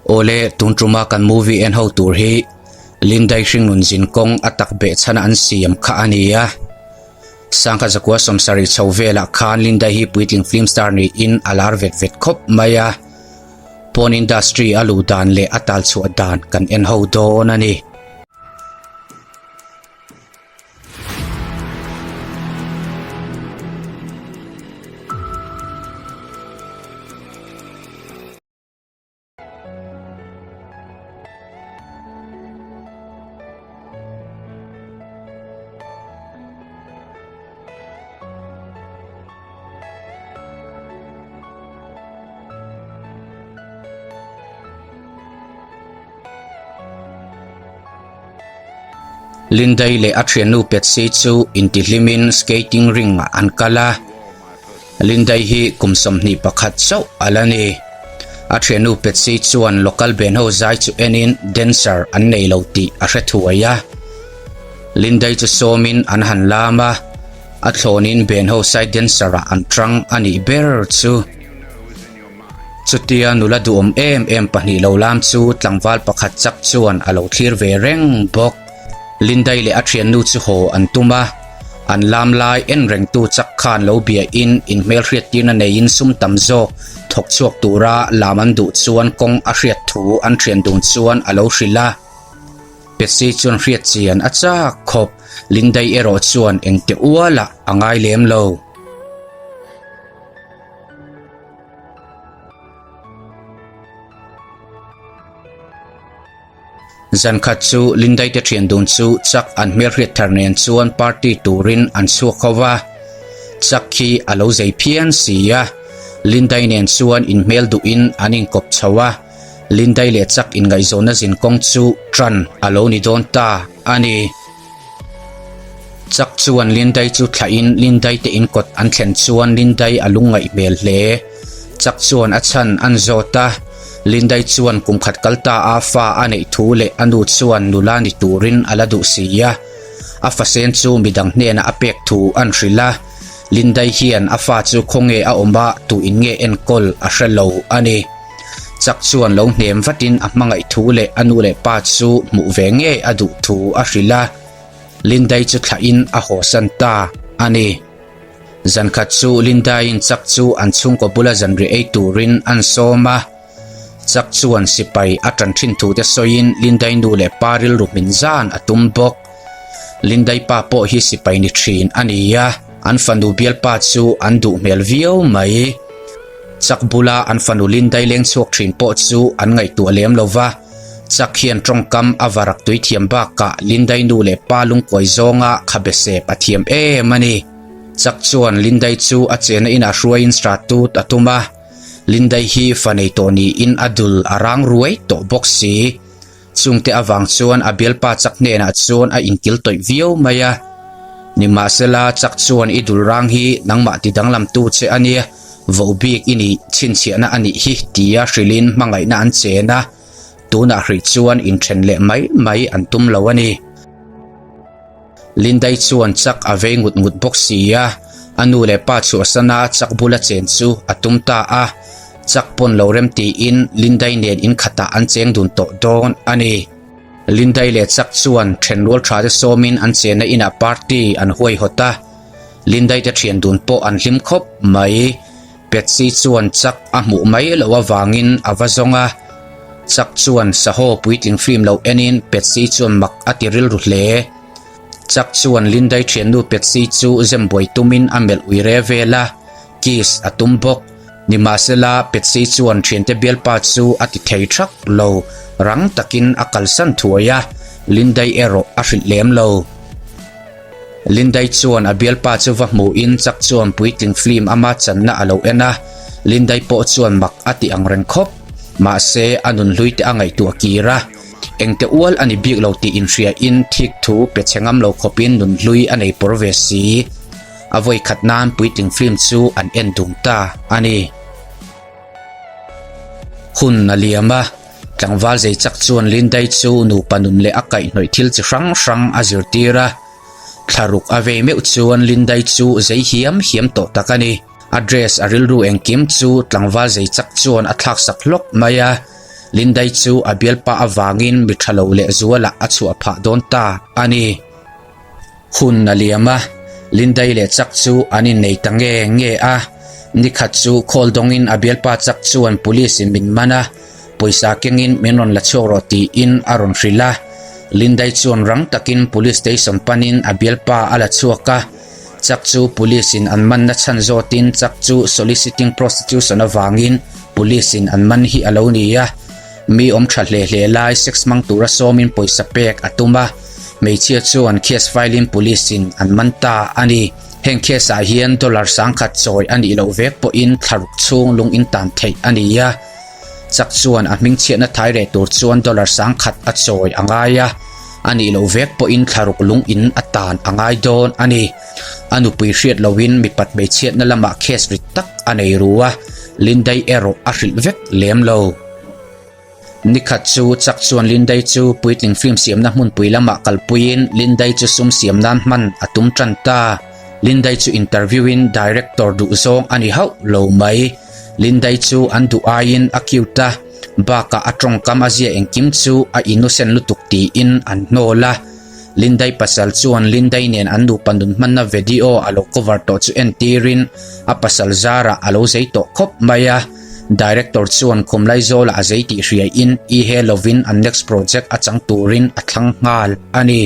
Awle, tun tuma kan movie en ho tur hi Lindai hringnun zin kawng a tak beh chhan an siam kha a ni a. Sangkha zakua sawmsarih chho velah khan Lindai hi puitling film star niin a lar vet vet khawp mai a. Porn industry a luh dan leh a tal chhuah dan kan en ho dawn a ni. Lindai leh a thiannu Patsy chu intihlimin skating ring ah an kal a. Lindai hi kum 21 chauh a la ni. A thiannu Patsy chuan local band ho zai chu enin dancer an nei lo tih a hre thuai a. Lindai chu sawmin an han lam a, a thlawnin band ho side dancer ah an tang a nih ber chu. Chutia nula duhawm em em pahnih lo lam chu tlangval pakhat chak chuan a lo thlir ve reng bawk. Lindai leh a thiannu chu haw an tum a, an lam lai en rengtu chak khan lo biahin inhmelhriat tirna neiin sum tam zawk thawk chhuak tura lam an duh chuan kawng a hriat thu an thian dun chuan a lo hrilh a. Patsy chuan hriat chian a chak khawp, Lindai erawh chuan engte ualah a ngai lem lo. Zan khat chu Lindai te thian dun chu Chuck an hmelhriat thar nen chuan party turin an chhuak ho va. Chuck hi a lo zei phian si a, Lindai nen chuan inhmel duhin an inkawp chho a. Lindai leh Chuck inngaihzawnna zin kawng chu tan a lo ni dawn ta a ni. Chuck chuan Lindai chu thlahin Lindai te inkawt an thlen chuan Lindai a lungngaih hmel hle. Chuck chuan a chhan an zawt a, Lindai chuan kum khat kal ta a fa a neih thu leh a nu chuan nula ni turin a la duh si a. A fasen chu midang hnenah a pek thu an hrilh a, Lindai hian a fa chu khawnge a awm a tuin nge enkawl a hre lo a ni. Chuck chuan lo hnem vatin a hmangaih thu leh a nu leh pa chu hmuh ve ngei a duh thu a hrilh a, Lindai chu thlahin a hawsan ta a ni. Zankhat chu Lindaiin Chuck chu an chhungkaw bula zanriah ei turin an sawm a, Chuck chuan sipai a tan thin thu te sawiin Lindai nu leh pa rilru hmin zan a tum bawk. Lindai pa pawh hi sipai ni thin a ni a, an fanu bialpa chu an duh hmel viau mai. Chuck bula an fanu Lindai leng chhuak thin pawh chu an ngaihtuah lem lo va, Chuck hian tawngkam a varak tui thiam bakah Lindai nu leh pa lungkuai zawnga khabe sep a thiam em a ni. Chuck chuan Lindai chu a chenna inah hruaiin stratut a tum a, Lindai hi fa nei tawh niin a dul a rang ruai tawh bawk si. Chungte avang chuan a bialpa Chuck hnenah chuan a inkil tawih viau mai a. Nimahsela, Chuck chuan i dul rang hi nangmah ti danglamtu che a nia, voh bik i nih chhinchhiahna a nih hi tia hrilhin hmangaihna an chen a, tunah hrih chuan inthen leh mai mai an tum lo a ni. Lindai chuan Chuck a vei ngut ngut bawk si a, a nu leh pa chhuahsana Chuck bula chen chu a tum ta a. Chuck pawn lo rem tiin Lindai nen in khatah an cheng dun tawh dawn a ni. Lindai leh Chuck chuan thenrual tha te sawmin an chenna inah party an huaihawt a, Lindai te thian dun pawh an hlim khawp mai. Patsy chuan Chuck a hmuh mai loh avangin a va zawng a. Chuck chuan sahaw puitling film lo enin Patsy chuan mak a ti rilru hle. Chuck chuan Lindai thiannu Patsy chu zem buai tumin a melh ui re vel a, kiss a tum bawk. Nimahsela, Patsy chuan thiante bialpa chu a ti thei thak lo, rang takin a kalsan thuai a, Lindai erawh a hrilh lem lo. Lindai chuan a bialpa chu va hmuhin Chuck chuan puitling film ama channa a lo en a, Lindai pawh chuan mak a ti ang reng khawp. Mahse, a nunhlui te a ngaihtuah kir a, engte ual a ni bik lo tih inhriain thik thu pe chhe ngam lo khawpin nunhlui a nei pawr ve si. A vawi khat nan puitling film chu an en dun ta a ni. Hun a liam a, tlangval zei chak chuan Lindai chu nupa nun leh a kaihhnawih thil chi hrang hrang a zirtir a. Thlaruk a vei meuh chuan Lindai chu zei hiam hiam tawh tak a ni. A dress a rilru engkim chu tlangval zei chak chuan a thlaksak hlawk mai a. Lindai chu a bialpa avangin mi tha lo leh zualah a chhuah phah dawn ta a ni. Hun a liam a, Lindai leh Chuck chu an innei ta nge nge a. Nikhat chu call dawngin a bialpa Chuck chuan police in min man a, pawisa kengin min rawn la chhuak rawh tiin a rawn hrilh a. Lindai chuan rang takin police station panin a bialpa a la chhuak a. Chuck chu police in an manna chhan zawtin Chuck chu soliciting prostitution avangin police in an man hi a lo ni a. Mi awm tha hle hle lai sex hmang tura sawmin pawisa pek a tum a, hmeichhia chuan case file in police in an man ta a ni. Heng case ah hian dollar 10,000 chawi a nih loh vek pawhin thlaruk chhung lung in tan theih a ni a. Chak chuan a hmingchhiatna thai reh tur chuan dollar 10,000 a chawi a ngai a, a nih loh vek pawhin thlaruk lung in a tan a ngai dawn a ni. A nupui hriat lohin mipat hmeichhiatna lamah case rit tak a nei ru a, Lindai erawh a hrilh vek lem lo. Nikhat chu Chuck chuan Lindai chu puitling film siamna hmunpui lamah kalpuiin Lindai chu sum siam nan hman a tum tan ta. Lindai chu interview in director duh zawng a ni hauh lo mai. Lindai chu an duh aiin a cute a, bakah a tawngkam a zia engkim chu a innocent lutuk tiin an hnawl a. Lindai pasal chuan Lindai nen an nupa nun hmanna video a lo cover tawh chu entirin a pasal zarah a lo zei tawh khawp mai a. Director chuan Khumlaizawla a zei tih hriaiin i he lovin an next project a chang turin a thlang nghal a ni.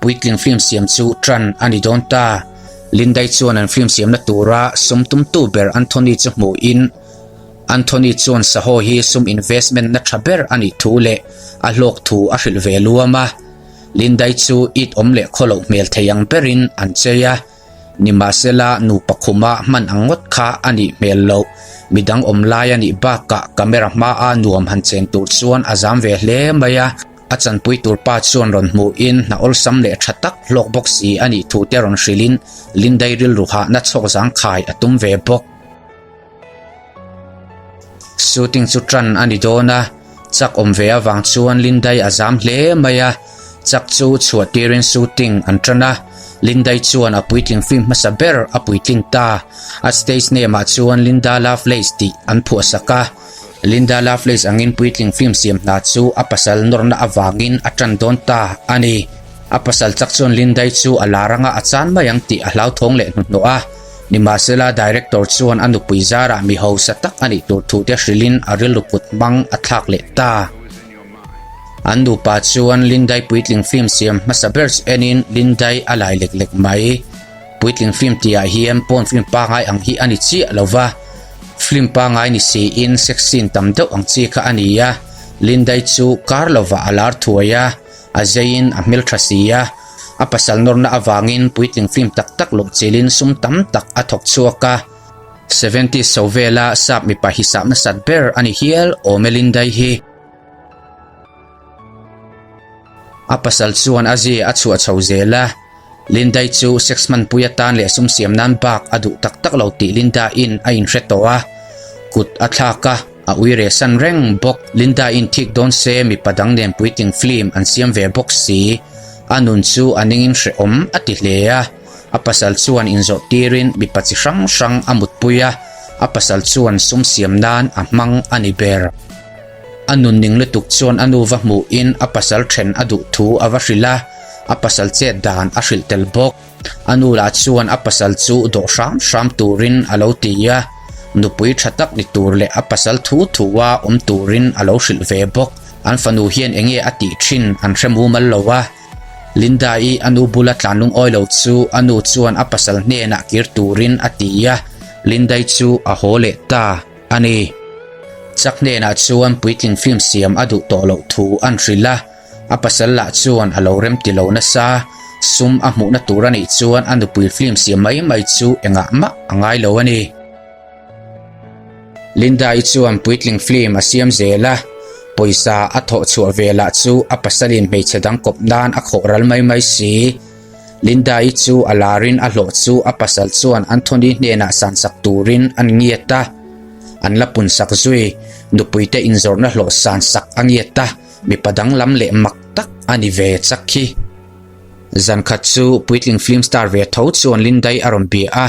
Puitling film siam chu tan a ni dawn ta. Lindai chuan an film siamna tura sum tumtu ber Anthony chu hmuhin, Anthony chuan Saho hi sum investment na tha ber a nih thu leh a hlawk thu a hrilh ve luam a. Lindai chu it awm leh khaw loh hmel thei ang berin an chei a. Nimahsela nupa khuma hman ang ngawt kha a nih hmel loh. Midang awm lai a nih bakah camera hmaa nuam han chen tur chuan a zam ve hle mai a. A chanpui tur pa chuan rawn hmuhin hna awlsam leh tha tak hlawk bawk si a nih thu te rawn hrilhin Lindai rilru hahna chhawk zangkhai a tum ve bawk. Shooting chu tan a ni dawn a, chak awm ve avang chuan Lindai a zam hle mai a, chak chu chhuah tirin shooting an tan a, Lindai chuan a puitling film hmasa ber a puitlin ta, a stage name ah chuan Linda Lovelace tih an phuahsak a. Linda Lovelace angin puitling film siam hna chu a pasal nawrna avangin a tan dawn ta a ni. A pasal chak chuan Lindai chu a lar anga a chan mai ang tih a hlauthawng leh hnuhnawh a. Nimahsela director chuan a nupui zarah mi hausa tak a nih tur thu te hrilhin a rilru put hmang a thlak leh ta. An nupa chuan Lindai puitling film siam hmasa ber chu enin Lindai a lai lek lek mai. Puitling film tihah hian pawn film pangngai ang hi a ni chiah lo va, film pangngai ni siin sex scene tam deuh ang chi kha a ni a, Lindai chu kar lovah a lar thuai a, a zeiin a hmeltha si a, a pasal nawrna avangin puitling film tak tak lawh chilin sum tam tak a thawk chhuak a. Seventies chho vela sap mipa hisap nasat ber a ni hial awm e Lindai hi. A pasal chuan a zia a chhuah chho zel a, Lindai chu sex hmanpui atan leh sum siam nan bak a duh tak tak lo tih Linda-in a inhre tawh a, kut a thlak a, a ui reh san reng bawk. Linda-in thik dawn se mipa dang nen puitling film an siam ve bawk si. A nun chu a ningin hrehawm a ti hle a, a pasal chuan inzawrh tirin mipa chi hrang hrang a mutpui a, a pasal chuan sum siam nan a hmang a ni ber. A nun ning lutuk chuan a nu va hmuhin a pasal then a duh thu a va hrilh a, a pasal chet dan a hrilh tel bawk. A nu lah chuan a pasal chu dawh hram hram turin a lo ti a, nupui tha tak ni tur leh a pasal thu thua awm turin a lo hrilh ve bawk. An fanu hian enge a tih thin an hre mumal lo a. Linda-i a nu bula tlan lungawi lo chu a nu chuan a pasal hnenah kir turin a ti a, Linda-i chu a haw leh ta. A ni. Chuck hnenah chuan puitling film siam a duh tawh loh thu an hrilh a, a pasal lah chuan a lo rem ti lo nasa. Sum a hmuhna tur a nih chuan a nupui film siam mai mai chu engah mah a ngai lo a ni. Linda-i chuan puitling film a siam zel a, pawisa a thawh chhuah ve lah chu a pasalin hmeichhe dang kawp nan a khawh ral mai mai si. Linda-i chu a larin a hlawh chu a pasal chuan Anthony hnenah sansak turin an ngiat a, an la punsak zui. Nupuite inzawrhna hlawh sansak a ngiat a, mipa danglam leh mak tak a ni ve chak hi. Zankhat chu puitling film star ve tho chuan Linda-i a rawn bia a.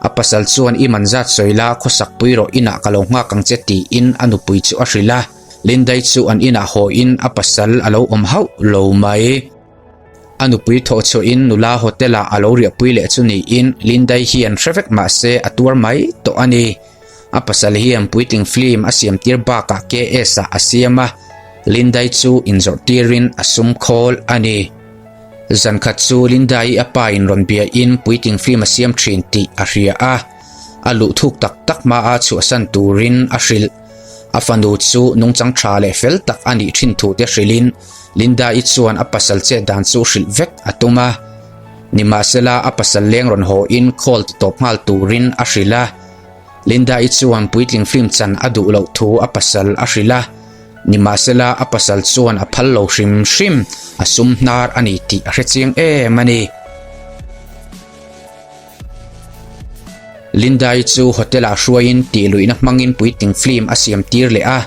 A pasal chuan i man zat sawi la, khawsak pui rawh inah ka lo nghak ang che tiin a nupui chu a hrilh a. Lindai chu an inah haw in a pasal a lo awm hauh lo mai. A nupui thawh chhuahin nula hotel ah a lo riahpui leh chu niin Lindai hian hre vek mah se a tuar mai tawh a ni. A pasal hian puitling film a siam tir bakah KS ah a siam a, Lindai chu inzawrh tirin a sum khawl a ni. Zankhat chu Lindai a pa in rawn bia in puitling film a siam thin tih a hria a, a luh thuk tak tak hma a chhuahsan turin a hrilh. A fanu chu nungchang tha leh fel tak a nih thin thu te hrilhin Linda-i chuan a pasal chet dan chu hrilh vek a tum a. Nimahsela a pasal leng rawn haw in call ti tawp nghal turin a hrilh a. Linda-i chuan puitling film chan a duh loh thu a pasal a hrilh a. Nimahsela a pasal chuan a phal lo hrim hrim, a sum hnar a ni tih a hre chiang em a ni. Lindai chu hotel ah hruaiin tih luihna hmangin puitling film a siam tir leh a,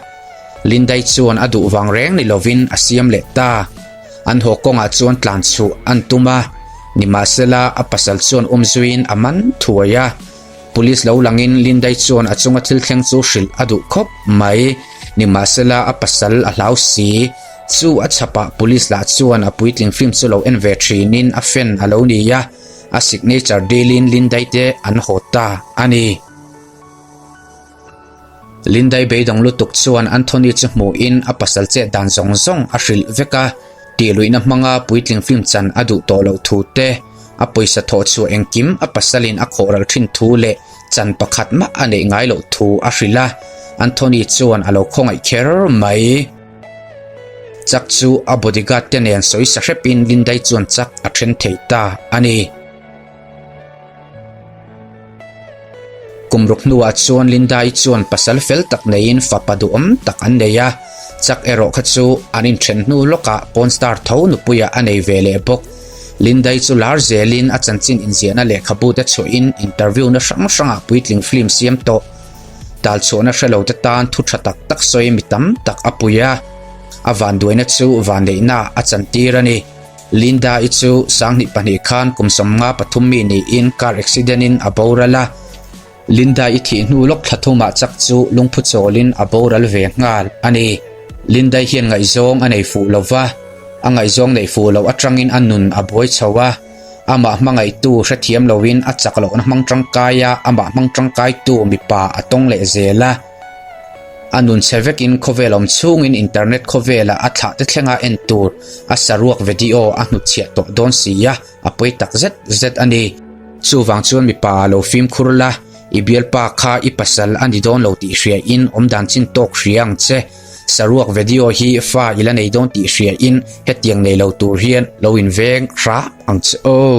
Lindai chuan a duh vang reng ni lovin a siam leh ta. An haw kawngah chuan tlan chhuh an tum a, nimahsela a pasal chuan umzuiin a man thuai a. Police lo langin Lindai chuan a chunga thil thleng chu hrilh a duh khawp mai, nimahsela a pasal a hlau si. Chu a chhapah police lah chuan a puitling film chu lo en ve thinin a fan a lo ni a. A signature dilin Lindai te an haw ta a ni. Lindai beidawng lutuk chuan Anthony chu hmuhin a pasal chet dan zawng zawng a hrilh vek a, tihluihna hmanga puitling film chan a duh tawh loh thu te, a pawisa thawh chhuah engkim a pasalin a khawhral thin thu leh chan pakhat mah a neih ngai loh thu a hrilh a, Anthony chuan a lo khawngaih kher mai. Chuck chu a bodyguard te nen sawi sa hrepin Lindai chuan Chuck a then thei ta a ni. Kum ruk hnuah chuan Lindai chuan pasal fel tak neiin fapa duhawm tak an nei a, Chuck erawh kha chu an inthen hnu lawkah porn star tho nupuiah a nei ve leh bawk. Lindai chu lar zelin a chanchin inziahna lehkhabu te chhuahin interview na hrang hrangah puitling film siam tawh. Talchhuahna hre lo te tan thu tha tak tak sawi mi tam tak a pui a, a vanduaina chu vanneihna a chantir a ni. Linda-i chu 2002 khan kum 53 mi niin car accident in a boral a. Linda-i thih hnu lawk thla thumah chak chu lungphu chawlin a boral ve nghal a ni. Linda-i hian ngaihzawng a nei fuh lo va, a ngaihzawng neih fuh loh atangin a nun a buai chho a. Amah hmangaihtu hrethiam loin a chak lohna hmang tangkai a, amah hmang tangkaitu mipa a tawng leh zel a. A nun chhe vekin khawvel awm chhungin internet khawvelah a thlah te thlenga en tur a saruak video a hnutchhiah tawh dawn si a, a pawi tak zet zet a ni. Chuvang chuan mipa lo fimkhur la, i bialpa kha i pasal a ni dawn lo tih hriain awmdan chin tawk hria ang che. Saruak video hi fa i la nei dawn tih hriain hetiang nei lo tur hian lo inveng hram ang che aw.